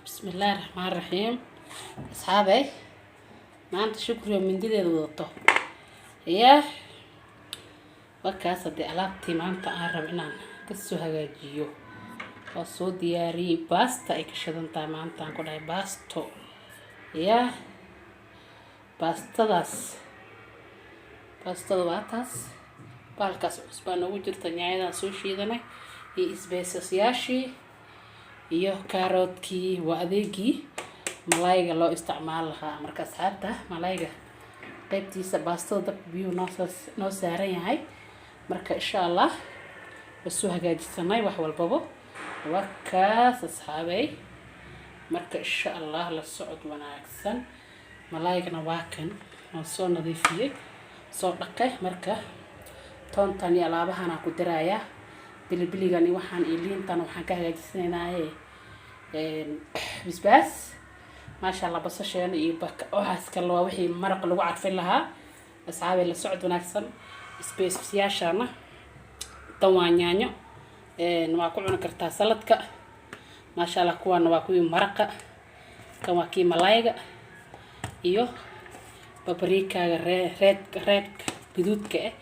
Bismillaahi raxmaani raxiim. Asxaabey, maanta Shukri oo mindideeda wadato yaa wakaas. Haddii alaabtii maanta aan rabo inaan kasoo hagaajiyo waa soo diyaariyey. Baasta ay ka shidan tahay maanta, aan ku dhahay baasto yaa. Baastadaas, baastada waa taas. Baalkaas cusbaa noogu jirta, yaanyadaan soo shiidanay iyo spices-yaashii iyo kaaroodkii. Waa adeegii malayga loo isticmaali lahaa. Marka asxaabta, malayga qaybtiisa baastada dabka biyuhu noosoo noo saaran yahay. Marka insha Allah waa soo hagaajisanay wax walbaba, waa kaas, asxaabey. Marka insha Allah la socod wanaagsan. Malaygana waa kan, waan soo nadiifiyey, soo dhaqay. Marka toontan iyo alaabahan aan ku darayaa, bilibiligan iyo waxaan iyo liintan waxaan ka hagaajisanaynaaye bisbaas, maasha Allah. Basasheena iyo waxaas kale waa wixii maraq lagu carfin lahaa. Asxaabey, la socod wanaagsan. Spices-yaashana tan waa yaanyo, waa ku cuni kartaa saladka, maasha Allah. Kuwaana waa kuwii maraqa, kan waa kii malayga iyo paprika-ga reedka, reedka guduudka ah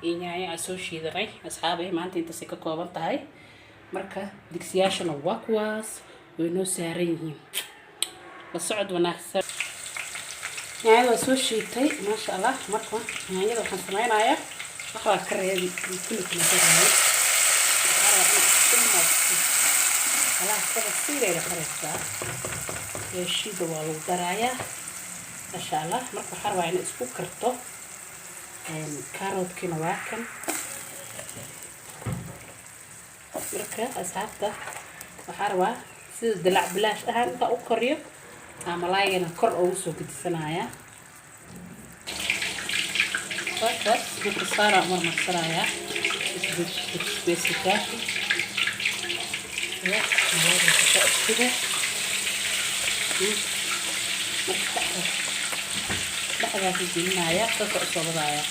iyo yaanyo aan soo shiidanay. Asxaabey, maanta intaasay ka kooban tahay. Marka digsiyaashana waa kuwaas, way noo saaran yihiin. La socod wanaagsan. Yaanyada waa soo shiitay, maasha Allah. Marka yaanyada waxaan sameynayaa, wax waa ka reebi, kulli kala daraayo. Waxaa rabaa inaad isku moosto alaabtada siday dhaqanaysaa. Shiida waa lagu darayaa, maasha Allah. Marka waxaa rabaa inay isku karto. Kaaroodkiina waa kan. Marka asxaabta, waxaa rabaa sida dalac bilaash ahaan intaa u kariyo aa malaygana kor ugu soo gedisanaya. Waakaas. Marka saaraa marmarsanayaa spices-yaasha iyo malayga iskuga. Marka dhexda dhexdaas gelinaya, saasa usoo wadaaya.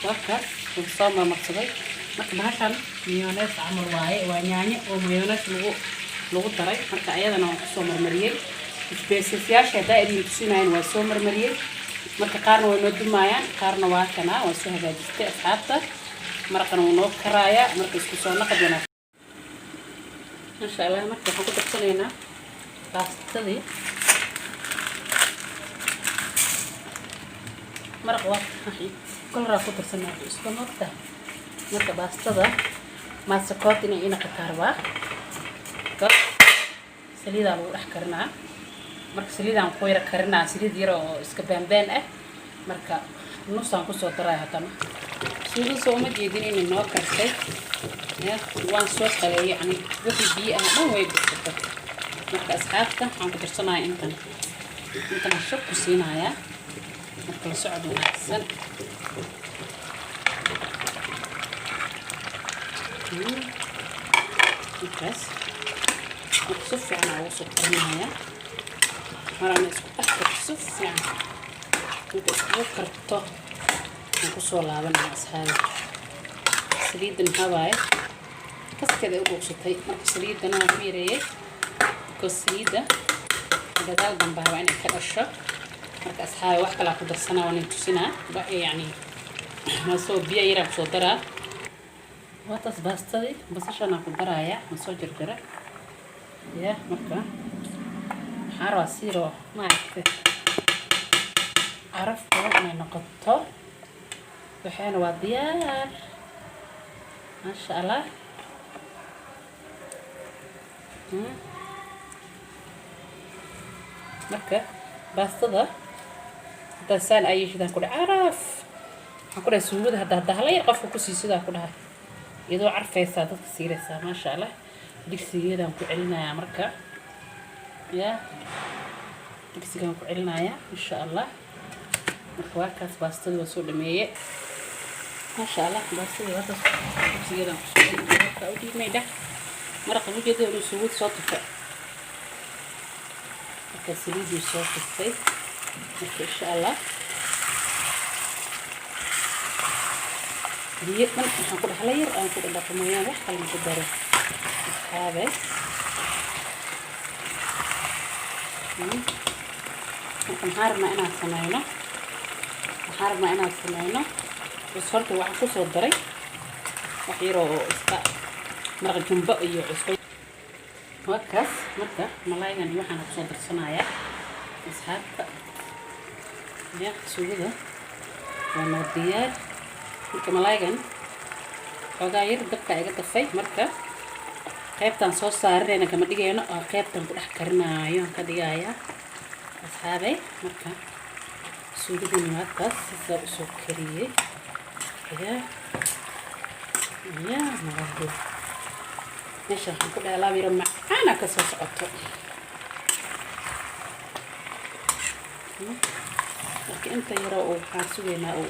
Waakaas, wuu soo marmarsaday. Marka bahashan mayonnaise camal waaye, waa yaanyo oo mayonnaise lagu daray. Marka ayadana waan kusoo marmariyey. Spices-yaasha haddaa idin tusinayan waa soo marmariyey. Marka qaarna way noo dumaayaan, qaarna waa kanaa, waan soo hagaajistay. Asxaabta, maraqana wuu noo karaayaa. Marka isku soo naqad wanaagsan, maasha Allah. Marka waxaan ku darsanaynaa baastadii. Maraq waa kolaraa ku darsanaa isku noqda. Marka baastada maasakoot inay ina qataa rabaa. Saliidaa lagu dhex karinaa. Marka saliidaan ku yara karinaa, saliid yar oo iska baanbaan ah. Marka nusaan kusoo daraya haddana. Suugo soo uma jeedin inay noo kartay? Ya, waan soo qaleeyay, yacni wixii biyo ah dhan way birsatay. Marka asxaabta, waxaan ku darsanayaa intan, intan shab ku siinayaa. Marka la socod wanaagsan. Markaas marka si fiican aa ugu soo karinayaa. Marana isku dhex karto si fiican. Marka iskugu karto aan kusoo laabanaya, asxaabi. Saliidda maxaa waaye, kaskeeda ay u dhuuqsatay. Marka saliiddana waan ku yareeyey because saliidda gadaal dambe waa inay ka dhasho. Marka asxaabi, wax kalaa ku darsanaa, waan tusinaa. Yacni waa soo biyo yaraa kusoo daraa. Waataas baastadii, basashanaa ku daraaya, waan soo jarjara ya. Marka waxaan rabaa siiroo maaragtay caraf badan inay noqoto. Waxayna waa diyaar, maasha Allah. Marka baastada haddaa saan ay yeeshidaan ku dhahay caraf, waxaan ku dhahay suugada haddaa hala yar qofka kusii sidaa ku dhahay, iyadoo carfaysaa dadka siiraysaa, maasha Allah. Digsigeedaan ku celinayaa. Marka ya digsigaan ku celinayaa, insha Allah. Marka waa kaas, baastadii waa soo dhameeye, maasha Allah. Baastadii waa kaas, digsigeedaan kusoo celinaya. Marka u dhiibmay dheh maraqa, ujeedada inuu suugada soo tufa. Marka saliiduu soo tuftay. Marka insha Allah biyo dhan waxaan ku dhexla yar aan ku dhadhaqo mooyaan, wax kale ma ku daro, asxaabe. Marka maxaan rabnaa inaan sameyno? Waxaan rabnaa inaan sameyno bas. Horta waxaan kusoo daray wax yaroo oo iska maraqa jumbo iyo cusbo, waa kaas. Marka malaygan iyo waxaan kusoo darsanayaa, asxaabta. Ya, suugada waa noo diyaar. Marka malaygan xoogaa yar dabka iga dafay. Marka qaybtaan soo saarinayna kama dhigayno oo qaybtan ku dhex karinaayo aan ka dhigayaa, asxaabay. Marka suugadani waa taas, sidaa usoo kariyey. Ya ya, malaygu meesha waxaan ku dhahay alaab yaro macaana ka soo socoto. Marka inta yaroo uu waxaan sugaynaa uu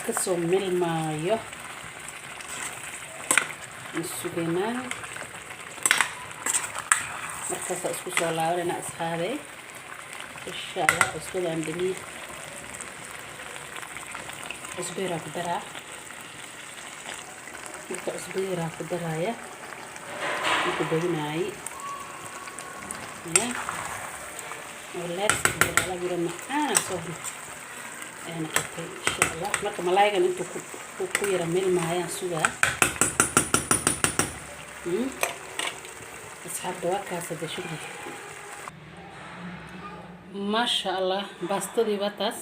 kasoo milmaayo aan sugaynaa. Markaasaa isku soo laabanayna, asxaabey, insha Allah. Cusbadaan dhamiya, cusbo yaraa ku daraa. Marka cusbo yaraa ku daraaya, marku badinaayay ya alaab yaro macaan soo ay noqotay, insha Allah. Marka malaygan intuu ku yara milmaayaan sugaa. Asxaabta, waa kaas hada. Shukri, maasha Allah. Baastadii waa taas,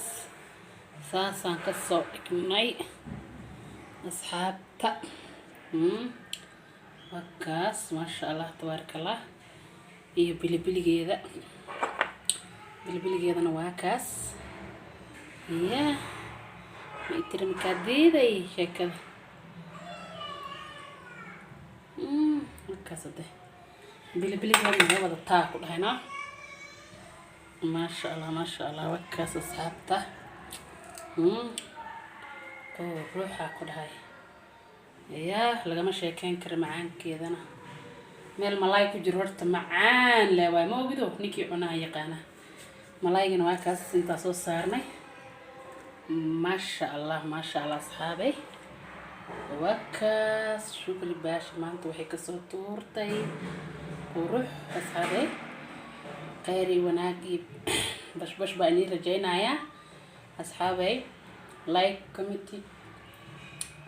saasaan kasoo dhignay, asxaabta. Waa kaas, maasha Allah, tabaaraka Allah. Iyo bilibiligeeda, bilibiligeedana waa kaas. Ya, ma itiri makaa diiday sheekada. Markaas hade bilibiligeedana waa wada taa ku dhahaynaa. Maasha Allah, maasha Allah, waa kaas, asxaabta. Oo ruuxa ku dhahay yaa lagama sheekeyn karo macaankeedana. Meel malaay ku jiro horta macaan le waay, ma ogido ninkii cunaha yaqaana. Malaaygana waa kaas, intaa soo saarnay. Maasha Allah, maasha Allah, asxaabay, waa kaas. Shukri Baashi maanta waxay kasoo tuurtay qurux, asxaabay. Khayr iyo wanaag iyo bashbash baa inii rajaynayaa, asxaabay. Like, comment,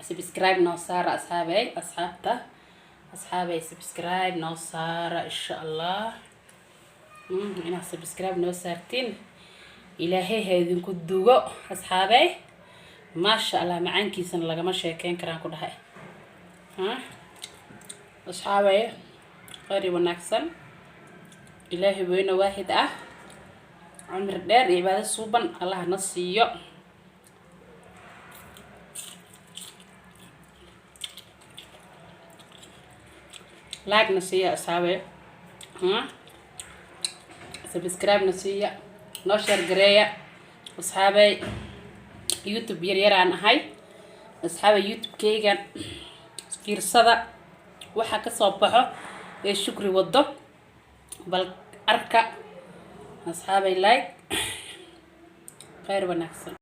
subscribe noo saara, asxaabay. Asxaabta, asxaabay, subscribe noo saara, insha Allah. Inaad subscribe noo saartiin, Ilaahay ha idinku dugo, asxaabay. Maasha Allah, macaankiisana lagama sheekeyn karaan ku dhahay. Asxaabay, khayr iyo wanaagsan. Ilaahay weyne waaxid ah cumri dheer iyo cibaado suuban Allah na siiyo. Like na siiya, asxaabay, subscribe na siiya, noo share gareeya, asxaabay. YouTube yar yaraan ahay, asxaabay. YouTube-kaygan fiirsada, waxa kasoo baxo ee Shukri wado bal arka, asxaabay. Like, khayr wanaagsan.